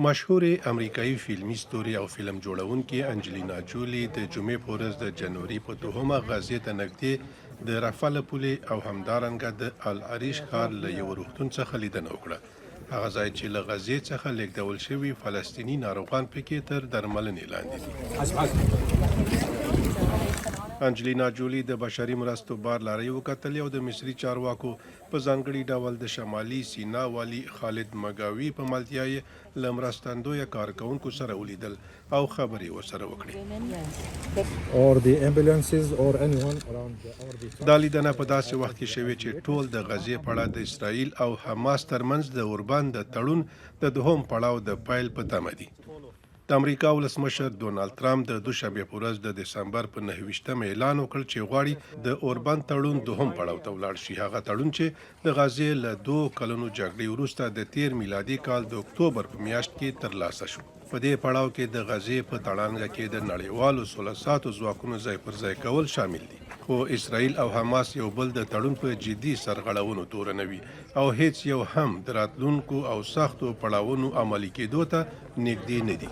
مشهورې امریکایي فلمي ستورې او فلم جوړونکې انجلینا جولي د جمعې په ورځ، د جنوري په 2مه، غزې ته نږدې د رفح له پولې او همدارنګه د العریش ښار له یوه روغتون څخه لیدنه وکړه، هغه ځای چې له غزې څخه لیږدول شوي فلسطیني ناروغان پکې تر درملنې لاندې دي. انجلینا جولي د بشري مرستو بار لارۍ وکتلې او د مصري چارواکو، په ځانګړي ډول د شمالي سینا والي خالد مګاوي په ملتیا یې له مرستندویه کارکوونکو سره ولیدل او خبرې ورسره وکړې. Or the ambulances or anyone around the, or the دا لیدنه په داسې وخت کې شوې چې ټول د غزې په اړه د اسرائیل او حماس ترمنځ د اوربند د تړون د دوهم پړاو د پیل په تمه دي. د امریکا ولسمشر ډونالد ترامپ د دوشنبې په ورځ، د دسمبر په 29مه، اعلان وکړ چې غواړي د اوربند تړون دوهم پړاو ته ولاړ شي، هغه تړون چې د غزې له 2 کلونو جګړې وروسته د تیر میلادي کال د اکتوبر په میاشت کې ترلاسه شو. په دې پړاو کې د غزې په تړانګه کې د نړیوالو سوله ساتو ځواکونو ځای پر ځای کول شامل دي. خو اسرائیل او حماس یو بل د تړون په جدي سرغړونو تورنوي او هیڅ یو هم د راتلونکو او سختو پړاوونو عملي کېدو ته نږدې نه دي.